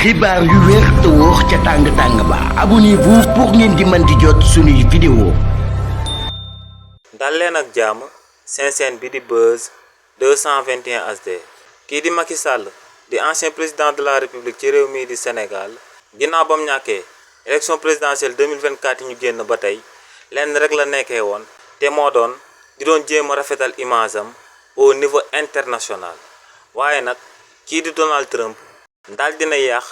xibaar yu wér te wóor ca tàng ba abonnez-vous pour ngeen di mën di jot suñuy vidéo. dal leen ak jàmm seen chaîne bi di Buzz 221 HD. kii di Macky Sall di ancien président de la république ci réew mii di Sénégal ginnaaw ba mu ñàkkee élection présidentielle 2024 ñu génn ba tey lenn rek la nekkee woon te moo doon di doon jéem a rafetal image am au niveau international. waaye nag kii di Donald Trump daal dina yàq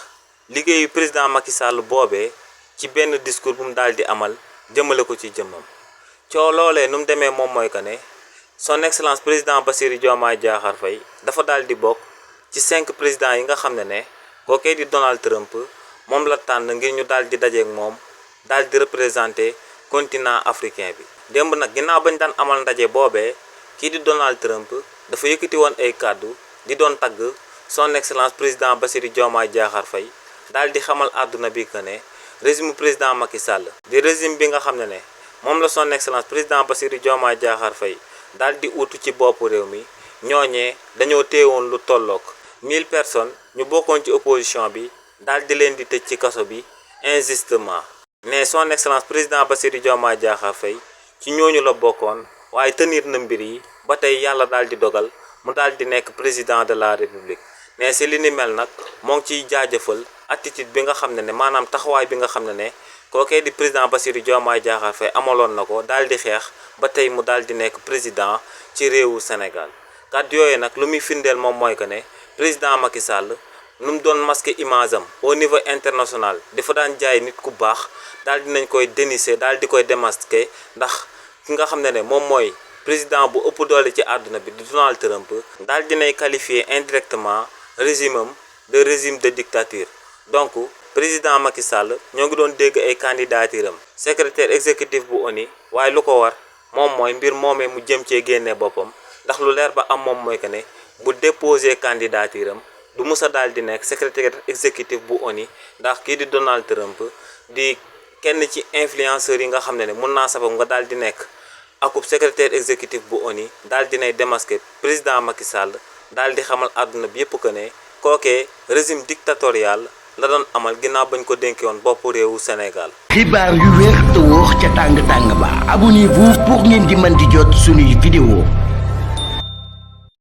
liggéeyu président Macky Sall boobee ci benn discours bu mu daal di amal jëmale ko ci jëmmam. coow loolee nu mu demee moom mooy que ne son excellence président Bassirou Diomaye Diakhar Faye dafa daal di bokk ci 5 présidents yi nga xam ne kookee di Donald Trump moom la tànn ngir ñu daal di dajeek moom daal di représenter continent africain bi. démb nag ginnaaw bañ daan amal ndaje boobee kii di Donald Trump dafa yëkkati woon ay kàddu di doon tagg son excellence président Bassirou Diomaye Diakhar Faye daal di xamal àdduna bi que ne régime président Macky Sall di régime bi nga xam ne moom la son excellence président Bassirou Diomaye Diakhar Faye daal di utu ci boppu réew mi ñooñee dañoo téewoon lu tollook 1000 personnes ñu bokkoon ci opposition bi daal di leen di tëj ci kaso bi injustement. ne son excellence président Bassirou Diomaye Diakhar Faye ci ñooñu la bokkoon waaye tenir na mbir yi ba tey yàlla daal di dogal mu daal di nekk président de la république. ne si li ni mel nag moo ngi ciy jaajëfal attitude bi nga xam ne maanaam taxawaay bi nga xam ne kookee di président Bassirou Diomaye Diakhar Faye amaloon na ko daal di xeex ba tey mu daal di nekk président ci réewu Sénégal. kàddu yooyu nag lu muy firndeel moom mooy que ne président Macky Sall nu mu doon masqué image am au niveau international dafa daan jaay nit ku baax daal di nañ koy dénicher daal di koy démasqué ndax ki nga xam ne moom mooy président bu ëpp doole ci àdduna bi di Donald Trump daal dinay qualifier indirectement régime am de régime de dictature. donc président Macky Sall ñoo ngi doon dégg ay candidature am secrétaire exécutif bu ONU waaye lu ko war moom mooy mbir moomee mu jëm cee génnee boppam ndax lu leer ba am moom mooy que ne bu déposé candidature am du musa daal di nekk secrétaire exécutif bu ONU ndax kii di Donald Trump di kenn ci influenceurs yi nga xam ne mun naa sabab nga daal di nekk akub secrétaire exécutif bu ONU daal dinay démasqué président Macky Sall daal di xamal àdduna bi yëpp que ne kookee régime dictatorial la doon amal ginnaaw bañ ko dénkee woon boppu réewu Sénégal. xibaar yu wér te wóor ca tàng ba abonnez-vous pour ngeen di mën di jot suñuy vidéo.